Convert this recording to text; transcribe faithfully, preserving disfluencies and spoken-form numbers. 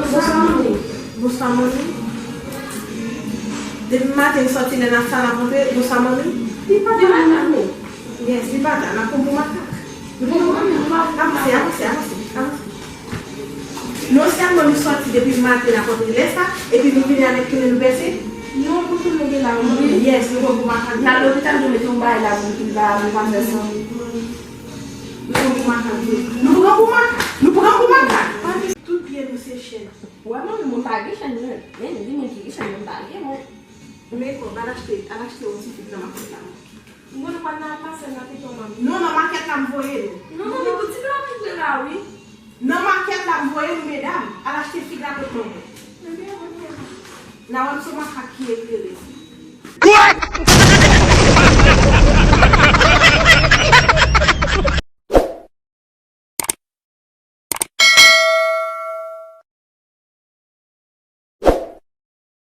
Bonswa, manmi. Bonswa, manmi. Depi maten, li sòti lè n ap sa, n ap rantre. Bonswa, manmi. Li pa ta la, manmi. Yes, li pa ta. N ap pran pou makak. Bon, manmi, nou pa pou makak. Avanse, avanse, avanse, avanse. Non sèlman nou sòti depi maten, n ap rantre lè sa, epi nou vini avèk tounen nou vèse. Non, pou tounen gen la, manmi. Yes, nou pran pou makak. N al lopital, yo mete yon bagay la pou li, pou li pa, pou li pa fè san. Nou pran pou makak, wi. Nou pran pou makak. Nou pran pou makak. Tout pye nou se chèn. Wè, manmi, mwen pa gen chèn, non. Men, di mwen ki gen chèn, mwen pa gen, mwen. Men kòb, al achte, al achte yon ti fig nan makèt la. Mwen, nou pral nan al pase nan piton, manmi. Non, nan makèt la, m voye nou. Non, manmi, pou ti lapli vre la, wi. Nan makèt la, m voye nou, medam. Al achte fig la kot manman. Ebyen, ok. N a wè m se makak ki eklere. What?